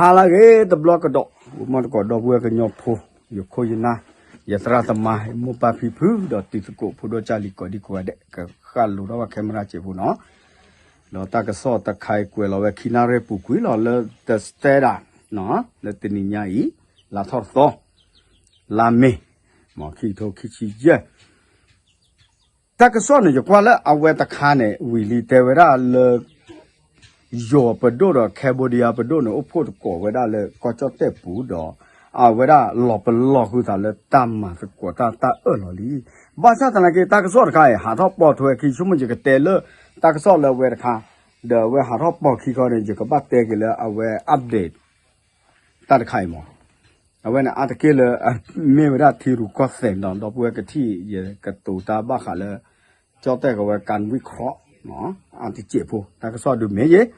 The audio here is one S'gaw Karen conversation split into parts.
ဟါလၢအဂ့ၤတဘျီကဒီး ဂီၤမီၢ်တကိးဒီပုၢ်ဝဲၢ်ကညီဖိ, ယခိၣ်ယနၢ်, ယသရၣ်သမါ, ယမိၢ်ပၢ်ဖံဖု ဒီးတံၤသကိးဖိဒိၣ်ကၢ်လံၤကိးဒံကိးဂၤဒဲး ကဃၣ်လိၤထီၣ်ဝဲ camera စဲးဖိနီၤ, ဒီးတၢ်ကစီၣ်တခါအံၤကွဲးလီၤဝဲခံနၣ်ရံၣ်ပူၤကွံာ်လီၤလၢ The Standard လၢတနံၤညါအံၤ လါထီၣ်သီ လါမ့ၤ မ်ခံကထိခံဆံယဲၢ် တၢ်ကစီၣ်န့ၣ် ယကွၢ်လၢအဝဲတခါန့ၣ် ဝံၤလံတဲဝဲဒၣ်လၢ ယိၤပဒိၣ်ဒီး Cambodia ပဒိၣ်န့ၣ် အိၣ်ဖှိၣ်သကိးဝဲဒၣ်လၢကီၢ်ကၠီၣ်တဲၣ်ပူၤဒီး အဝဲဒၣ်လီၤပလီၢ်ဃုာ်သးလၢတၢ်မၤသကိးတၢ်တၢ်အၢၣ်လီၤလံ. ဘၣ်ဆၣ်သနာ်က့ တၢ်ကစီၣ်တခါအံၤ ဟးထီၣ်ပိာ်ထွဲခံ ဆိကမိၣ်ယကတဲလၢ တၢ်ကစီၣ်လၢအဝဲတခါ ဒီးအဝဲဟးထီၣ်ပိာ်ခံခီန့ၣ် ယကဘၣ်တဲက့ၤလၢအဝဲ update တၢ်တခါအံၤမး အဝဲန့ၣ်အါတက့ၢ်လၢ မ့ၢ်ဝဲဒၣ်ထံရူၢ်ကီၢ်သဲးဒီး ဒီပုၢ်ဝဲၢ်ကထံၣ် ယကတိၤတၢ်ဘၣ်ဃးလၢ ကၠီၣ်တဲၣ်ကဝဲၤ ကၣ်ဝံၣ်ခရီး အါတက့ၢ်ဖိ တၢ်ကစီၣ်ဒုးမ့ၢ်ယ့ၣ်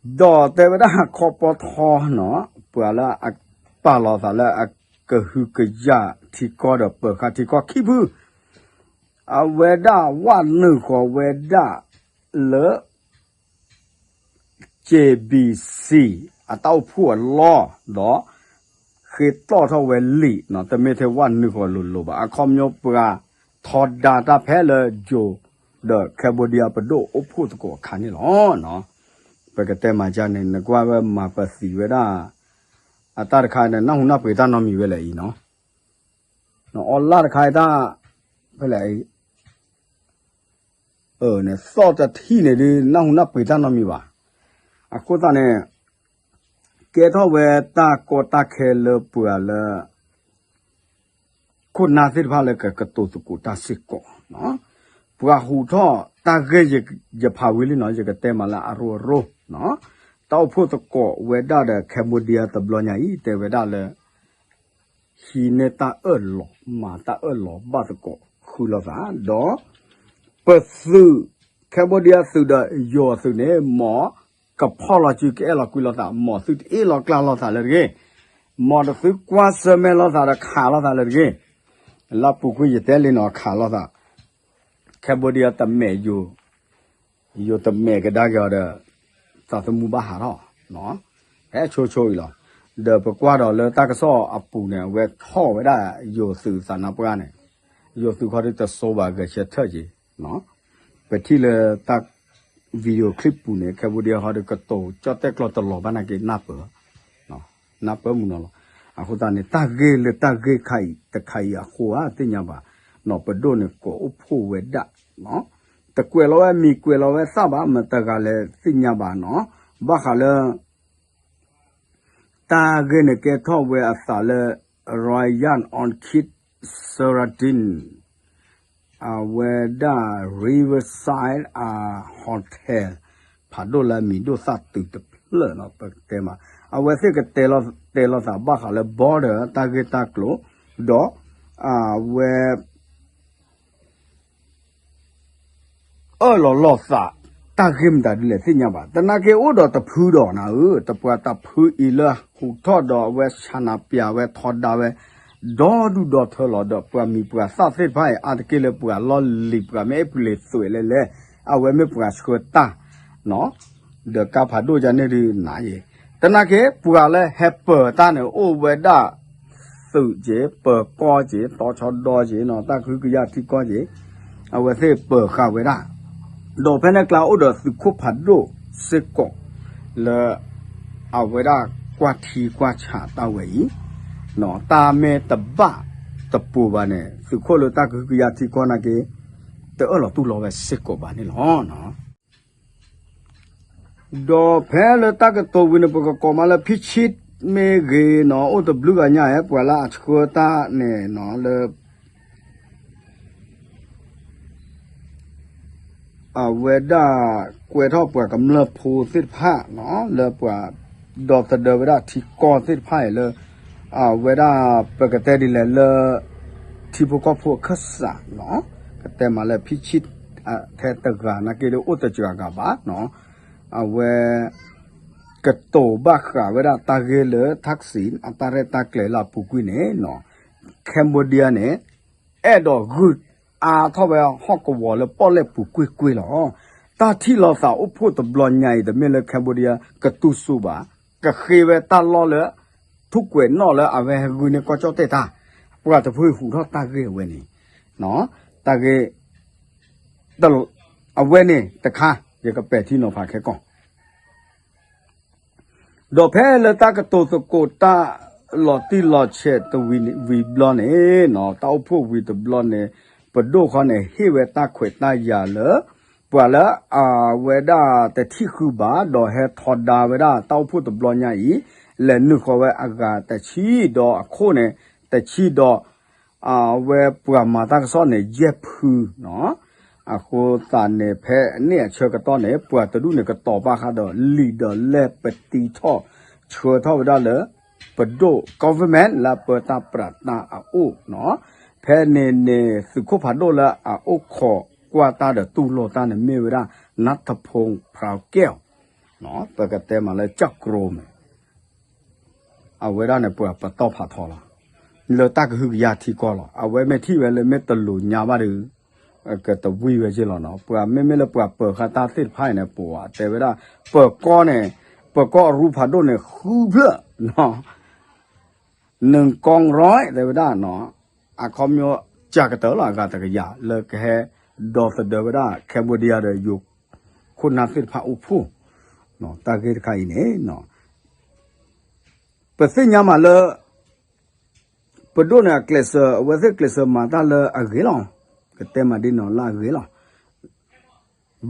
ဒီးတဲဝဲဒၣ်ခီပီထီနီၤ ပှၤလၢအပာ်လီၤသးလၢအကဟုကယာ်ထံကီၢ်ဒီးပၢၤဃာ်ထံကီၢ်ခံဖု အဝဲဒၣ်ဝးနုာ်ဃီၤဝဲဒၣ်လၢ J B C အတၢ်အိၣ်ဖှိၣ်အလီၢ်ဒီး ဃ့တီၣ်ထီၣ်ဝဲလံာ်နီၤ တမ့ၢ်ထဲဝးနုာ်ဃီၤလိၤလိၤဘၣ် အခီပညီပှၤထီဒါတၢ်ဖဲလၢယိၤဒီး Cambodia ပဒိၣ်အိၣ်ဖှိၣ်သကိးအခါန့ၣ်လီၤ. ပကတဲမၤဒ်န့ၣ် နကွၢ်ဝဲမၤပသံဝဲဒၣ် အတၢ်တခါန့ၣ် နၢ်ဟူနၢ်ပှ့ၤတၢ်နီတမံၤဝဲလဲၣ်အံၤနီၤ အီလၢ်တခါအံၤတၢ် ဖဲလဲၣ် န့ၣ် သီၣ်တထံၣ်န့ၣ်ဒုး နၢ်ဟူနၢ်ပှ့ၤတၢ်နီတမံၤဘၣ်. အဃိသတးန့ၣ် ကဲထီၣ်ဝဲတၢ်ကီတၢ်ခဲလၢပှၤလၢ ခိၣ်နၢ်သ့ၣ်တဖၣ်လၢကကတိၤသကိးတၢ်စ့ၢ်ကီး, ပှၤဟူးထီၣ်တၢ်ဂ့ၢ်ယဖးဝံၤလံနီၤ ယကတဲမးလၢအရိအရိ, တၢ်အိၣ်ဖှိၣ်သကိးဝဲဒၣ်ဒီး Cambodia တဘျီညါအံၤ တဲဝဲဒၣ်လၢ ဟံးန့ၢ်တၢ်အၢၣ်လီၤ မၤတၢ်အၢၣ်လီၤဘၣ်သကိးဃုလိာ်သး ဒီး ပသုး Cambodia သုးဒီးယိၤသုးန့ၣ် မ်ကဖီၣ်လီၤစုကအဲၣ်လီၤကွံလိာ်သး မ်သုတအ့ၣ်လီၤကျါလိာ်သးလၢတဂ့ၤ, မ်တသုကွၢ်ဆၢၣ်မဲာ်လိာ်သးဒီးခးလိာ်သးလၢတဂ့ၤ, လၢပူၤကွံာ်ယတဲလံနီၤ ခးလိာ်သး Cambodia တမဲာ်ယိၤ ယိၤတမဲာ်ကဒါက့ၤအီၤဒီး သးသမူဘၣ်ဟးထီၣ်, ဖဲဆိဆိအံၤလီၤ. ဒီးပကွၢ်ဒီးလၢတၢ်ကစီၣ်အပူၤန့ၣ် အဝဲထီၣ်ဝဲဒၣ်ယိၤသုးသးနါပှၢ်န့ၣ်, ယိၤသုးခီဒ်တစိဘၣ်ဂဲၤဆၢထၢၣ်က့ၤ, ပထံၣ်လၢတၢ် video clip ပူၤန့ၣ် Cambodia ခီဒ်ကတိၤကၠီၣ်တဲၣ်ကျီတလီၤဘၣ်နာ်က့ နၢ်ပၢၢ် နၢ်ပၢၢ်မုၢ်နီၤလီၤ. အဃိသတးန့ၣ် တၢ်ဂ့ၢ်လၢတၢ်ဂ့ၢ်ခါအံၤတခါအံၤအဃိဧါ သ့ၣ်ညါဘၣ်, နီၢ်ပဒိၣ်န့ၣ်ကိးအိၣ်ဖှိၣ်ဝဲဒၣ်, တကွဲးလီၤဝဲမံၤကွဲးလီၤဝဲသၣ်ဘၣ် မတၤဂၤလဲၣ်သ့ၣ်ညါဘၣ်နီၤ, ဘၣ်ဃးလၢ တၢ်ဂ့ၢ်န့ၣ်ကဲထီၣ်ဝဲအသးလၢ Rayyan Orchid Sheraton အဝဲဒၣ် Riverside အ hotel ဖးဒိၣ်လၢအမံၤဒိၣ်သၣ်တုၤတဖျၢၣ်နီၤ ပကတဲမး, အဝဲသ့ၣ်ကတဲလီၤသးဘၣ်ဃးလၢ border တၢ်ဂ့ၢ်တၢ်ကျိၤ, ဒီးအဝဲ အၢၣ်လီၤလိာ်သး တၢ်ဂ့ၢ်မတၤဒ်လဲၣ်သ့ၣ်ညါဘၣ်. သနာ်က့အိၣ်ဒီးတဖုဒီးနၤဧၢ, တပှၤတဖုအံၤလၢဟူးထီၣ်ဒီးအဝဲဆန္ဒပြဝဲထီဒါဝဲ ဒီဒူၣ်ဒီထၢလီၤဒီး ပှၤမံၤပှၤသၣ်သ့ၣ်တဖၣ်အံၤ အါတက့ၢ်လၢပှၤလီၢ်လံၤပှၤမ့ၢ်အဲၣ်ပူၤလံၤသွဲးလဲၣ်လဲၣ်, အဝဲမ့ၢ်ပှၤဆှၢတၢ် ဒီးကါဖးဒိၣ်ယါန့ၣ်ဒုးနၤယဲ, သနာ်က့ပှၤလၢဟဲပၢၤတၢ်န့ၣ် အိၣ်ဝဲဒၣ် သုးက့ၤ ပၢၤကီၢ်က့ၤ တီဆီဒီက့ၤနီၤ တၢ်ကဟုကယာ်ထံကီၢ်က့ၤ, အဝဲသ့ၣ်ပၢၤဃာ်ဝဲဒၣ်, ဒီးဖဲန့ၣ်ကျါအိၣ်ဒီးသုးခိၣ်ဖးဒိၣ်စ့ၢ်ကီး လၢ အဝဲဒၣ်ကွၢ်ထံကွၢ်ဆးတၢ်ဝဲအံၤ, တၢ်မ့ၢ်တဘၣ်တပူၤဘၣ်န့ၣ် သုးခိၣ်လၢတၢ်ကဟုကယာ်ထံကီၢ်နာ်က့ တအၢၣ်လီၤတူၢ်လိာ်ဝဲစ့ၢ်ကီးဘၣ်န့ၣ်လီၤ. ဒီးဖဲလၢတၢ်ကတိၤဝံၤန့ၣ် ပကကိးမးလၢ ဖံဆံးမ့ၢ်ဂ့ၤနီၤ အိၣ်တဘျုးဂၤညါဧါ ပှၤလၢအဆှၢတၢ်န့ၣ်နီၤ လၢ အဝဲဒၣ်ကွဲးထီၣ်ပှၤကမျၢၢ်ဖိသ့ၣ်တဖၣ်နီၤ လၢပှၤဒီသဒၢဝဲဒၣ်ထံကီၢ်သ့ၣ်တဖၣ်အံၤလၢ အဝဲဒၣ်ပကတဲဒ်လဲၣ်လၢ ထံဖိကီၢ်ဖိအခၢၣ်စးနီၤ ကတဲမးလၢ ဖံဆံး ထဲတဂၤနာ်က့ဒီးအိၣ်တစှၤဂၤဘၣ်နီၤ အဝဲ ကတိၤဘၣ်ဃးဝဲဒၣ်တၢ်ဂ့ၢ်လၢ Thaksin အတၢ်ရဲၣ်တၢ်ကျဲၤလၢအပူၤကွံာ်န့ၣ်နီၤ Cambodia န့ၣ် အဲၣ်ဒိးဂုာ်အါထီၣ်ဝဲဟီၣ်ကဝီၤလၢပီၣ်လဲၣ်ပူၤကွ့ၢ်ကွ့ၢ်လီၤ. တၢ်ထံၣ်လိာ်သးအိၣ်ဖှိၣ်တဘျီညါအံၤ တမ့ၢ်လၢ Cambodia ကတူၢ်စူၤဘၣ် ကဃ့ဝဲတၢ်လီၢ်လၢ ထူၣ်ကွဲးနီၣ်လၢအဝဲဟဲဂုာ်န့ၢ်ကီၢ်ကၠီၣ်တဲၣ်တၢ်, ပှၤတဖုဟူးထီၣ်တၢ်ဂ့ၢ်အဝဲန့ၣ်, တၢ်ဂ့ၢ် အဝဲန့ၣ်တခါ ယကပဲာ်ထံနီၤဖးခဲကီၢ် ဒီးဖဲလၢတၢ်ကတိၤသကိးတၢ်လီၤတံၢ်လီၤဆဲးတဝံၤဝံၤဘျီန့ၣ်နီၤ, တၢ်အိၣ်ဖှိၣ်ဝံၤတဘျီန့ၣ် ပဒိၣ်ဃီန့ၣ် ဟ့ၣ်ဝဲတၢ်ခွဲးတၢ်ယာ်လၢ ပှၤလၢအဝဲဒၣ်တထံၣ်ဃုဘၣ် ဒီးဟဲထီဒါဝဲဒၣ်တၢ်အိၣ်ဖှိၣ်တဘျီညါအံၤ, လဲၤနုာ်ဃီၤဝဲအဂၤတဆံဒီးအခိၣ်န့ၣ် တဆံဒီး အဝဲပှၤမၤတၢ်ကစီၣ်န့ၣ် ယဲၢ်ဖုနီၤ, အဃိသတးန့ၣ် ဖဲန့ၣ်အဆၢကတီၢ်န့ၣ် ပှၤတဒူၣ်န့ၣ် ကတီၤပာ်ဃာ်ဒီးလံာ်ဒီးလဲၢ်ပတံထီၣ် ဆှၢထီၣ်ဝဲဒၣ်လၢ ပဒိၣ် government လၢပၢတၢ်ပြးတၢ်အအိၣ်နီၤ, ဖဲန့ၣ်န့ၣ် သုးခိၣ်ဖးဒိၣ်လၢအအိၣ်ခိးကွၢ်တၢ်ဒီးတူၢ်လိာ်တၢ်န့ၣ် မ့ၢ်ဝဲဒၣ် နါထဖိ ဖရၣ်ကဲၣ် ပကတဲမးလၢကၠၢ်ကြိမ့ၢ် အဝဲဒၣ်န့ၣ် ပှၤပတီၢ်ဖးထီလီၤ. လၢတၢ်ကဟုကယာ်ထံကီၢ်လီၤ. အဝဲမ့ၢ်ထံၣ်ဝဲလၢမ့ၢ်တလိၤညါဘၣ်ဒီး ကတဝံၣ်ဝဲက့လီၤနီၤ. ပှၤမ့မ့ၢ်လၢပှၤပၢၤဃာ်တၢ်သ့ၣ်တဖၣ်အံၤန့ၣ် ပှၤတဲဝဲဒၣ် ပၢၤကီၢ်န့ၣ် ပၢၤကီၢ်အရူဖးဒိၣ်န့ၣ် ဃုဖျၢၣ်နီၤ နုၢ်ကီၢ်ရီၣ် တဲဝဲဒၣ်နီၤ, အခီပညီ ကၢ်ကတၢၢ်လီၤ အဂၤတကယၤ လၢကဟဲဒီသဒၢဝဲဒၣ် Cambodia ဒီးယိၤခိၣ်နၢ်သ့ၣ်တဖၣ်အိၣ်ဖှိၣ်, တၢ်ဂ့ၢ်တခါအံၤန့ၣ် ပသ့ၣ်ညါမးလၢ ပဒိၣ်န့ၣ်အကျဲးစၢး အဝဲသ့ၣ်ကျဲးစၢးမၤတၢ်လၢအဂ့ၤလီၤ. ကတဲမးဒ်နီၤလၢအဂ့ၤလီၤ.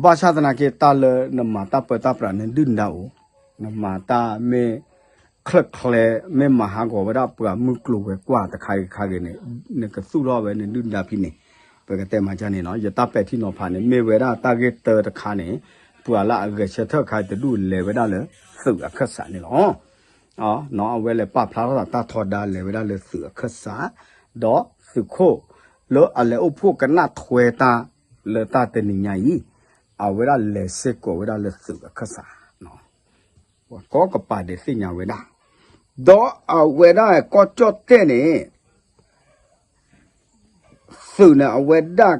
ဘၣ်ဆၣ်သနာ်က့ တၢ်လၢနမၤတၢ်ပၢတၢ်ပြးန့ၣ် ဒုၣ်ဒါအိၣ်, နမၤတၢ်မ့ၢ်ချၢၣ်ချဲ မ့ၢ်မၤဟးဂီၤဝဲဒၣ်ပှၤမုၢ်ကျိၤဝဲၤကွာ်တခါဂ့ၤတခါဂ့ၤန့ၣ် နကသူၣ်ထီၣ်ဝဲန့ၣ် ဒုၣ်ဒါဖဲန့ၣ်. ပကတဲမးကန့ၣ်နီၤ ယတၢ်ပဲာ်ထံနီၤဖးန့ၣ် မ့ၢ်ဝဲဒၣ်တၢ်ဂ့ၢ်တၢတခါန့ၣ် ပှၤလၢအဂဲၤဆၢထၢၣ်အခါတဒူၣ်လဲၤဝဲဒၣ်လၢသုးအခၢၣ်စးန့ၣ်လီၤ. အဝဲလဲၤပာ်ဖျါထီၣ်သးတၢ်ထီဒါလဲၤဝဲဒၣ်လၢသုးအခၢၣ်စး, ဒီးသုးခိၣ်လၢအလဲၤအိၣ်ဖှိၣ်ကနၣ်ထွဲတၢ်လၢတၢ်တနံၤညါအံၤ, အဝဲဒၣ်လဲၤစ့ၢ်ကီးဝဲဒၣ်လၢသုးအခၢၣ်စး, ပှၤကိးကပၤဒဲးသ့ၣ်ညါဝဲဒၣ်, ဒီးအဝဲဒၣ်ကီၢ်ကၠီၣ်တဲၣ်န့ၣ် သုးန့ၣ် အဝဲဒၣ်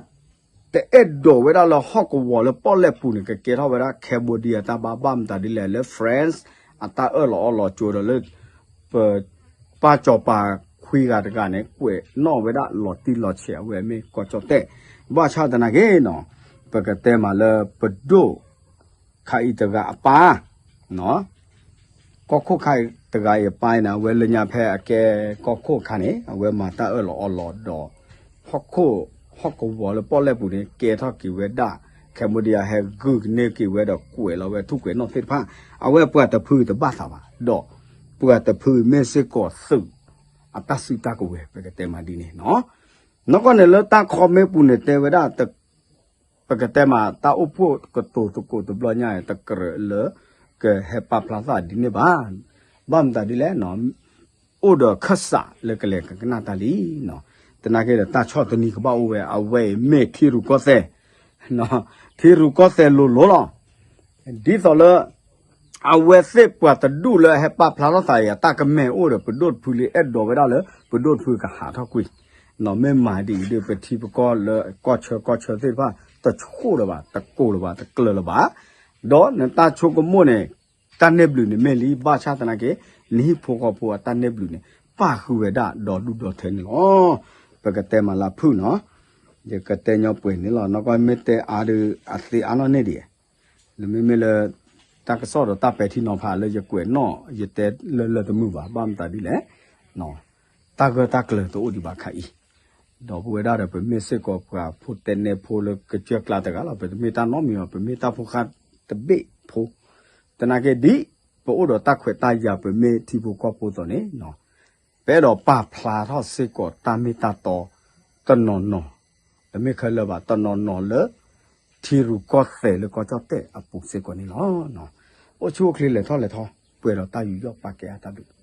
တအဲၣ်ဒိးဝဲဒၣ်လၢဟီၣ်ကဝီၤလၢပီၣ်လဲၣ်ပူၤန့ၣ် ကကဲထီၣ်ဝဲဒၣ် Cambodia တၢ်ဘါ ဘၣ်မတၤဒ်လဲၣ် လၢ France အတၢ်အၢၣ်လီၤအီလီၤကၠိဒီးလၢ ပ ပၢ်စီၤပၤခွံဂၤတဂၤန့ၣ် ကွဲးနီၣ်ဝဲဒၣ်လီၤတံၢ်လီၤဆဲးအဝဲမ့ၢ်ကီၢ်ကၠီၣ်တဲၣ်, ဘၣ်ဆၣ်သနာ်က့နီၤ ပကတဲမးလၢပဒိၣ် ခါအံၤတဂၤအပၢ် ကီၢ်ခိၣ်ခါအံၤတဂၤအံၤအပၢ်န့ၣ် အဝဲလၢညါဖဲအကဲကီၢ်ခိၣ်အခါန့ၣ် အဝဲမၤတၢ်အၢၣ်လီၤအီလီၤဒီး ဟီၣ်ခိၣ် ဟီၣ်ကဝီၤလၢပီၣ်လဲၣ်ပူၤန့ၣ် ကဲထီၣ်က့ၤဝဲဒၣ် Cambodia ဟဲဂုာ်ကန့ၢ်က့ၤဝဲဒီးကွဲးလီၤဝဲထူၣ်ကွဲးနီၣ်သ့ၣ်တဖၣ် အဝဲပှၤတဖုတဘၣ်သးဘၣ် ဒီးပှၤတဖုမ့ၢ်စ့ၢ်ကီးသုး အတၢ်စုတၢ်ကဝဲၤ ပကတဲမးဒ်န့ၣ်နီၤ. နီၢ်ကီၢ်န့ၣ်လၢတၢ် comment ပူၤန့ၣ်တဲဝဲဒၣ် ပကတဲမး တၢ်အိၣ်ဖှိၣ်ကတိၤသကိးတဘျီညါ တကြၢးလၢ ကဟဲပာ်ဖျါသးဒ်န့ၣ်ဘၣ်. ဘၣ်မတၤဒ်လဲၣ် အိၣ်ဒီးခၢၣ်စးလၢကလဲၤကကနၣ်တၢ်လံနီၤ. သနာ်က့ဒီး တၢ်ဆီၣ်သနံးကဘၣ်အိၣ်ဝဲ အဝဲအံၤမ့ၢ်ထံရူၢ်ကီၢ်သဲး ထံရူၢ်ကီၢ်သဲးလိၤလိၤလီၤ. ဒ်သိးလၢ အဝဲသ့ၣ်ပှၤတဒူၣ်လၢဟဲပာ်ဖျါထီၣ်သးအံၤ အတၢ်ကမဲာ်အိၣ်ဒီး ပဒိၣ်တဖုလံ အဲၣ်ဒိးဝဲဒၣ်လၢ ပဒိၣ်တဖုကဟးထီၣ်ကွံာ်, မ့ၢ်မၤဒ်အံၤဒီး ပထံပကီၢ်လၢကီၢ်ဆၢကီၢ်ဆၢသ့ၣ်တဖၣ် တဆိၣ်လၢၤဘၣ် တကိၤလၢၤဘၣ် တကျၢၤလၢၤဘၣ်. ဒီးနတၢ်ဆိကမိၣ်န့ၣ် တၢ်န့ၢ်ဘျုးန့ၣ်မ့ၢ်လံ ဘၣ်ဆၣ်သနာ်က့ နဟံၣ်ဖိဃီဖိအတၢ်န့ၢ်ဘျုးန့ၣ် ပၣ်ဃုာ်ဝဲဒၣ်ဒီဒူၣ်ဒီထၢန့ၣ်လီၤ. ပကတဲမၤလၢဖုၣ်နီၤ, ယကတဲညီပှဲၤန့ၣ်လီၤ. နီၢ်ကီၢ်မ့ၢ်တဲအါဒီး အသ့အါနီၣ်န့ၢ်ဒံး နမ့မ့ၢ်လၢ တၢ်ကစီၣ်ဒီးတၢ်ပဲာ်ထံနီၤဖးလၢယကွဲးနီၣ် ယတဲလၢလၢတမုာ်ဘၣ် ဘၣ်မတၤဒ်လဲၣ်, တၢ်ဂၢၢ်တၢ်ကျၢၤတအိၣ်ဒံးဘၣ်ခါအံၤ, ဒီးပဝဲဒၣ်ဒီး ပမ့ၢ်စ့ၢ်ကီးပှၤဖိတဲနဲဖိလၢကစၢၢ်ကျါတဂၤလီၤ. ပတမ့ၢ်တၢ်နီတမံၤဘၣ် ပမ့ၢ်တၢ်ဖိဃၢ်တဘ့ၣ်ဖိ, သနာ်က့ဒ် ပအိၣ်ဒီးတၢ်ခွဲးတၢ်ယာ် ပမ့ၢ်ထံဖိကီၢ်ဖိသိးန့ၣ် ပအဲၣ်ဒိးပာ်ဖျါထီၣ်စ့ၢ်ကီးတၢ်မ့ၢ်တၢ်တီ တနီၤနီၤ, တမ့ၢ်ခဲလၢာ်ဘၣ် တနီၤနီၤလၢ ထံရူၢ်ကီၢ်သဲးလၢကီၢ်ကၠီၣ်တဲၣ်အပူၤစ့ၢ်ကီးန့ၣ်လီၤ. အိၣ်ဆူၣ်အိၣ်ချ့လဲၤထီၣ်လဲၤထီ ပှဲၤဒီးတၢ်ယူးယီၣ်ပာ်ကဲအတၢ်ဘျုး